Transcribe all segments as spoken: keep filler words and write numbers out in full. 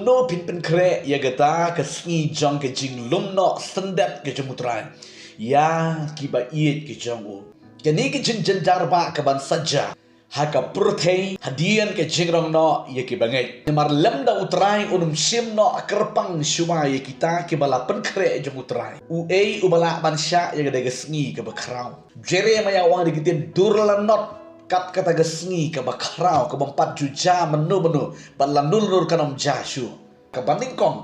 Kumno phin pynkhreh ïa kata ka sngi jong ka jinglum noh syndet ka jong U Trai ïa kiba ïeit ki jong u. Kane ka jingjynjar ba ka ban sa jia ha ka pyrthei hadien ka jingrong noh ïa kiba ngeit. Namar lymda U Trai un ym shim noh kyrpang shuwa ïa kita kiba la pynkhreh jong U Trai, uei uba lah ban shah ïa kata ka sngi kaba khraw? Jeremiah u ong da ki ktien, dur la nod kat kata ka sngi kaba khraw, kaba ym pat ju jia mynno mynno, bad lano lano ruh kan ym jia shuh. Kaba nyngkong,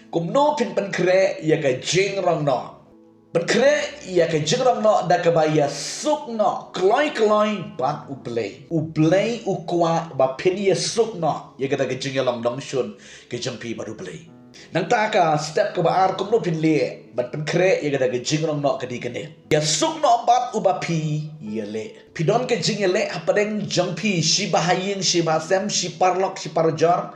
kumno phin pynkhreh ïa ka jingrong noh? Pynkhreh ïa ka jingrong noh da kaba ïasuk noh kloi kloi bad U Blei. U Blei u kwah ba phin ïasuk noh ïa kata ka jingïalong nongshun ka jong phi bad U Blei. Nangta ka step kaba ar, kumno phin leh ban pynkhreh ïa kata ka jingrong noh? Ka dei kane: ïasuk noh bad uba phi ïaleh. Phi don ka jingïaleh hapdeng jong phi, shi ba ha ïing shi ba ha sem, shi paralok shi parajor,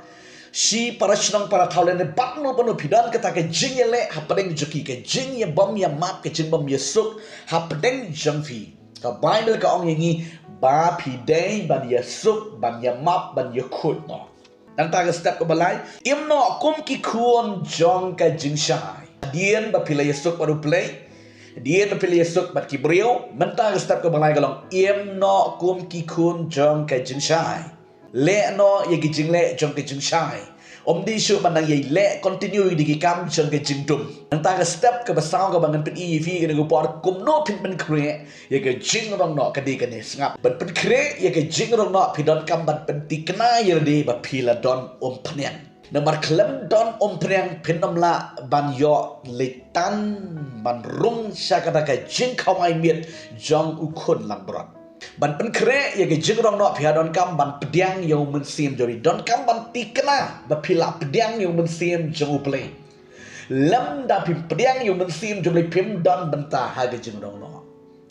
shi parashnong parathaw lane bad uno bad uno. Phi don kata ka jingïaleh hapdeng jong ki, ka jingïabym ïamap, ka jingbym ïasuk hapdeng jong phi. Ka Baibl ka ong ïa ngi ba phi dei ban ïasuk, ban ïamap, ban ïakhuid noh. Nangta ka step kaba lai, im noh kum ki khun jong ka jingshai. Hadien ba phi la ïasuk bad U Blei, hadien ba phi la ïasuk bad ki briew, mynta ka step kaba lai ka long, im noh kum ki khun jong ka jingshai. Leh noh ïa ki jingleh jong ka jingshai. Ym dei shuh ban nang ïai leh continue ïa ki kam jong ka jingdum. Nangta ka step kaba saw kaba ngan pyni ïa phi kane ka por, kumno phin pynkhreh ïa ka jingrong noh? Ka dei kane, sngap. Ban pynkhreh ïa ka jingrong noh, phi donkam ban pynthikna ïa lade ba phi la don umphniang. Namar khlem don umphniang phin ym lah ban ïoh leit tan ban rung sha kata ka jingkhawai miet jong u khun langbrot. Ban pynkhreh ïa ka jingrong noh, phi donkam ban pdiang ïa u Mynsiem Jong U Blei. Donkam ban thikna ba phi la pdiang ïa u Mynsiem Jong U Blei. Lymda phim pdiang ïa u Mynsiem Jong U Blei, phim don bynta ha ka jingrong noh.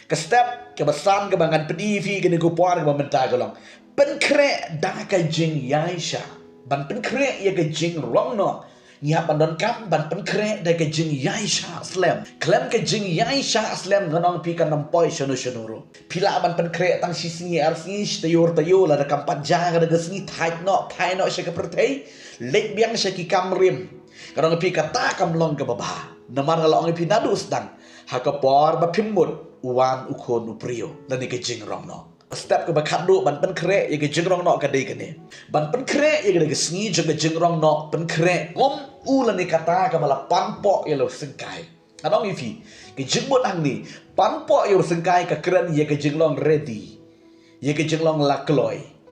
Ka step kaba san kaba ngan pyni ïa phi kane ka por kaba mynta ka long, pynkhreh da ka jingïaishah. Ban pynkhreh ïa ka jingrong noh, ngi hap ban donkam ban pynkhreh da ka jingïaishah slem. Khlem ka jingïaishah slem, ngan ong ïa phi, kan ym poi shano shano ruh. Phi lah ban pynkhreh tang shi sngi ar sngi, shi taïew ar taïew, lada kam pat jia kata ka sngi, thait noh, phai noh sha ka pyrthei, leit biang sha ki kam rim. Ngan ong ïa phi, kata kam long kaba bha. Namar nga la ong ïa phi naduh sdang, ha ka por ba phim mut, u wan u Khun u briew, lane ka jingrong noh. Step kaba khatduh ban pynkhreh ïa ka jingrong noh ka dei kane. Ban pynkhreh ïa kane ka sngi jong ka jingrong noh, pynkhreh kum u lane kata kaba la panpoh ïa la u syngkai. Ngan ong ïa phi, ka jingmut hangne, panpoh ïa u syngkai ka kren ïa ka jinglong ready, ïa ka jinglong la kloi.